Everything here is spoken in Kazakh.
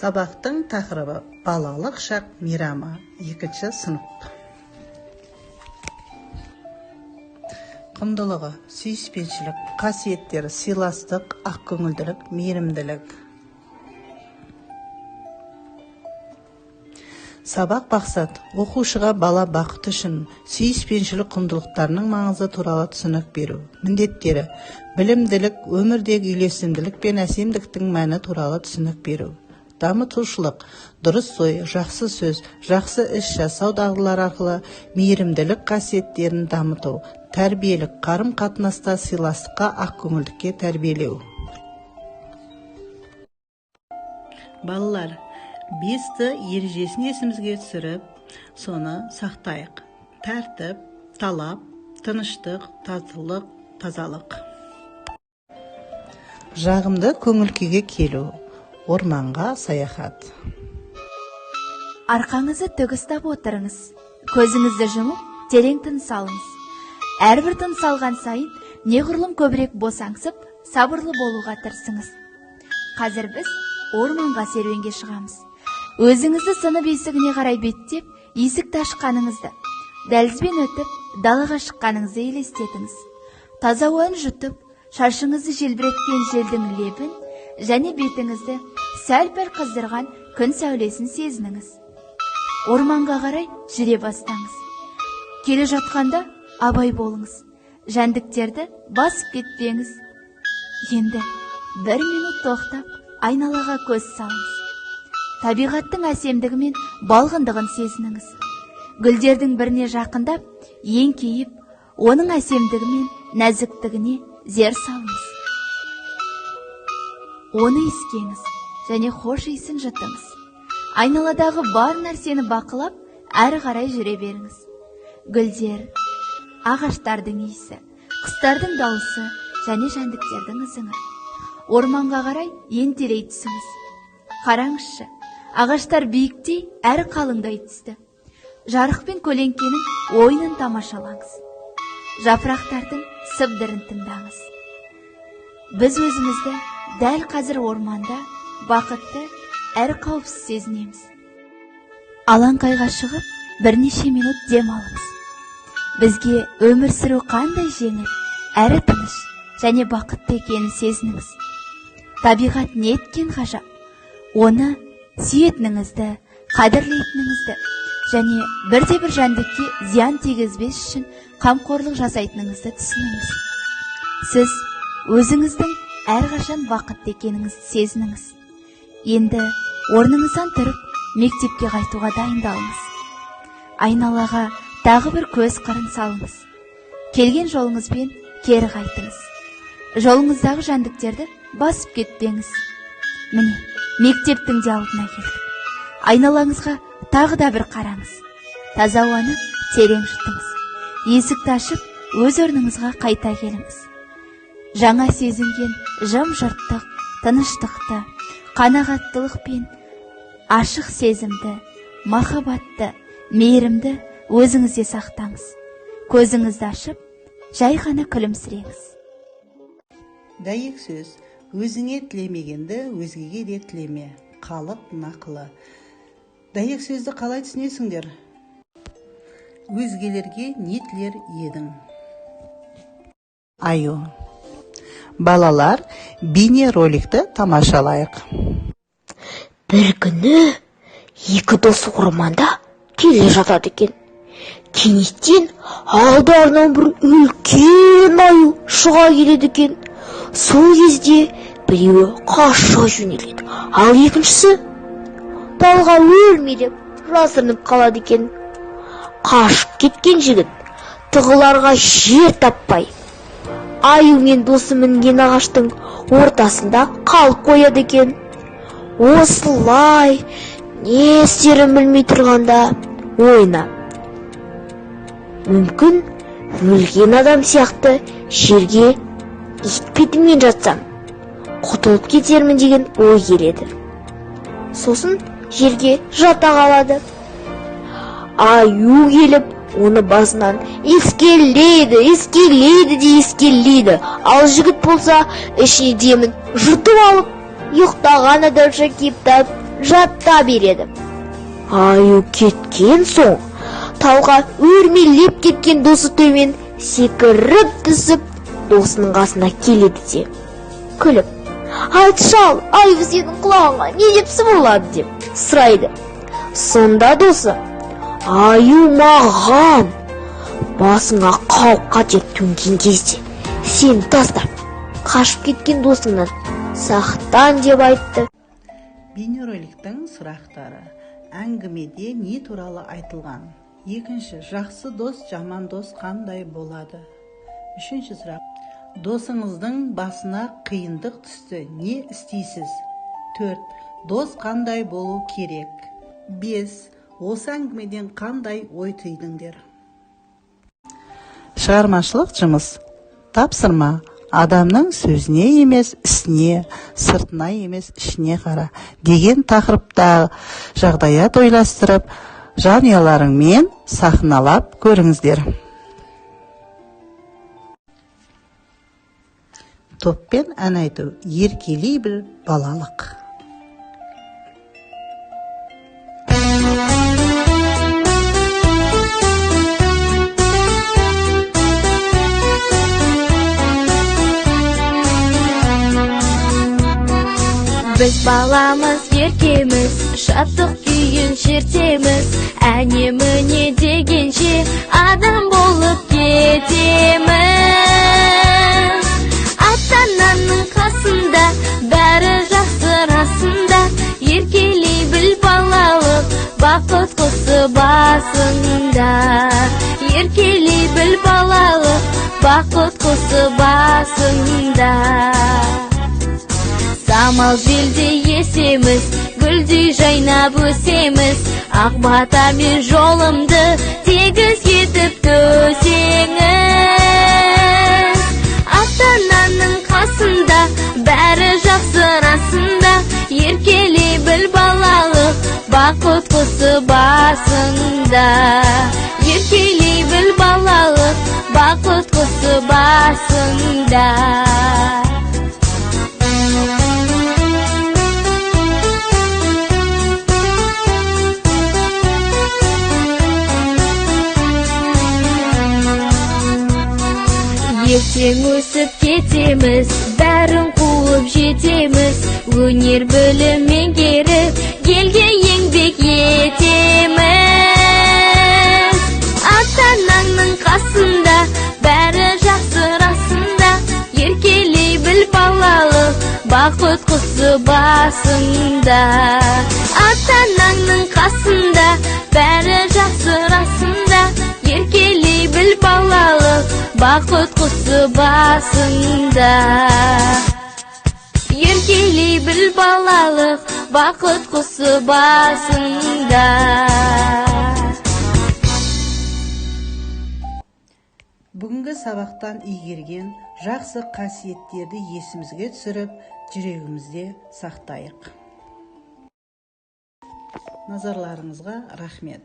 Сабақтың тақырыбы: балалық шақ мейрамы, 2 сынып. Құндылығы: сүйіспеншілік, қасиеттері: сыйластық, ақкөңілділік, мейірімділік. Сабақ мақсат: оқушыға бала бақыты үшін сүйіспеншілік құндылықтарының маңызы туралы түсінік беру. Міндеттері: білімділік, өмірдегі үйлесімділік пен әсемдіктің мәні туралы түсінік беру. Дамытушылық: дұрыс ой, жақсы сөз, жақсы іс жасау дағдылары арқылы мейірімділік қасиеттерін дамыту. Тәрбиелік: қарым-қатынаста сыйластыққа, ақкөңілдікке тәрбиелеу. Балалар, 5Т ережесін есімізге түсіріп, соны сақтайық. Тәртіп, талап, тыныштық, татулық, тазалық. Жағымды көңіл күйге келу. Орманға саяхат. Арқаңызды тік ұстап отырыңыз. Көзіңізді жұмып, терең тыныс алыңыз. Әрбір тыныс алған сайын неғұрлым көбірек босаңсып, сабырлы болуға тырысыңыз. Қазір біз орманға серуенге шығамыз. Өзіңізді сынып есігіне қарай беттеп, есікті ашқаныңызды, дәлізбен өтіп, далаға шыққаныңызды елестетіңіз. Таза ауаны жұтып, шашыңызды желбіреткен желдің лебін және бетіңізді сәл-пәл қыздырған күн сәулесін сезініңіз. Орманға қарай жүре бастаңыз. Келе жатқанда абай болыңыз, жәндіктерді басып кетпеңіз. Енді бір минут тоқтап, айналаға көз салыңыз. Табиғаттың әсемдігі мен балғындығын сезініңіз. Гүлдердің біріне жақындап, еңкейіп, оның әсемдігі мен нәзіктігіне зер салыңыз. Оны иіскеңіз және хош иісін жұтыңыз. Айналадағы бар нәрсені бақылап, әрі қарай жүре беріңіз. Гүлдер, ағаштардың иісі, құстардың дауысы және жәндіктердің ызыңы. Орманға қарай ентелей түсіңіз. Қараңызшы, ағаштар биіктей әрі қалыңдай түсті. Жарық пен көлеңкенің ойынын тамашалаңыз. Жапырақтардың сыбдырын тыңдаңыз. Біз өзімізді дәл қазір орманда бақытты әрі қауіпсіз сезінеміз. Алаңқайға шығып, бірнеше минут дем алыңыз. Бізге өмір сүру қандай жеңіл, әрі тыныш және бақытты екенін сезініңіз. Табиғат неткен ғажап. Оны сүйетініңізді, қадірлейтініңізді және бірде-бір жәндікке зиян тигізбес үшін қамқорлық жасайтыныңызды түсініңіз. Сіз өзіңіздің әрқашан бақытты екеніңізді сезініңіз. Енді орныңыздан тұрып, мектепке қайтуға дайындалыңыз. Айналаға тағы бір көз қырын салыңыз. Келген жолыңызбен кері қайтыңыз. Жолыңыздағы жәндіктерді басып кетпеңіз. Міне, мектептің де алдына келдік. Айналаңызға тағы да бір қараңыз. Таза ауаны терең жұтыңыз. Есікті ашып, өз орныңызға қайта келіңіз. Жаңа сезінген жым-жырттық, тыныштықты, қанағаттылық пен ашық сезімді, махаббатты, мейірімді өзіңізде сақтаңыз. Көзіңізді ашып, жай ғана күлімсіреңіз. Дәйек сөз: өзіңе тілемегенді өзгеге де тілеме. Халық нақылы. Дәйек сөзді қалай түсінесіңдер? Өзгелерге не тілер едің? Аю. Балалар, бейне роликті тамашалайық. Бір күні екі дос орманда келе жатады екен. Кенеттен алдарынан бір үлкен аю шыға келеді екен. Сол кезде біреуі қаша жөнеледі, ал екіншісі талға өрмелеп жасырынып қалады екен. Қашып кеткен жігіт тығыларға жер таппай, аю мен досы мінген ағаштың ортасында қалып қояды екен. Осылай не істерін білмей тұрғанда ойына мүмкін өлген адам сияқты жерге ит бетімен жатсам құтылып кетермін деген ой келеді. Сосын жерге жата қалады. Аю келіп оны басынан иіскелейді, иіскелейді де иіскелейді. Ал жігіт болса ішіне демін жұтып алып, ұйықтаған адамша кейіп жата береді. Аю кеткен соң тауға өрмелеп кеткен досы төмен секіріп түсіп, досының қасына келеді де күліп, «Айтшы ал, аю сенің құлағыңа не деп сыбырлады?» деп сұрайды. Сонда досы: «Аю маған басыңа қауіп қатер төнген кезде сені тастап қашып кеткен досыңнан сақтан деп айтты». Бейнероликтің сұрақтары: әңгімеде не туралы айтылған? Екінші, жақсы дос, жаман дос қандай болады? Үшінші сұрақ: досыңыздың басына қиындық түсті, не істейсіз? Төрт, дос қандай болу керек? Бес, осы әңгімеден қандай ой түйдіңдер? Шығармашылық жұмыс. Тапсырма: адамның сөзіне емес, ісіне, сыртына емес, ішіне қара деген тақырыпта жағдаят ойластырып, жанұяларыңмен сахналап көріңіздер. Топпен ән айту. Еркелей біл, балалық. Біз баламыз, еркеміз, шаттық күйін шертеміз, әне міне дегенше адам болып кетеміз. Ата-ананың қасында бәрі жақсы расында, еркелей біл, балалық, бақыт құсы басында. Еркелей біл, балалық, бақыт құсы басында. Самал желдей есеміз, гүлдей жайнап өсеміз, ақ батамен жолымды тегіс етіп төсеңіз. Ата-ананың қасында бәрі жақсы расында, еркелей біл, балалық, бақыт құсы басында. Еркелей біл, балалық, бақыт құсы басында. Ертең өсіп кетеміз, бәрін қуып жетеміз, өнер білім меңгеріп, елге еңбек етеміз. Ата-ананың қасында бәрі жақсы расында, еркелей біл, балалық, бақыт құсы басында. Ата-ананың қасында бәрі жақсы расында, еркелей біл, балалық, бақыт құсы басында. Еркелей біл, балалық, бақыт құсы басында. Бүгінгі сабақтан игерген жақсы қасиеттерді есімізге түсіріп, жүрегімізде сақтайық. Назарларыңызға рахмет.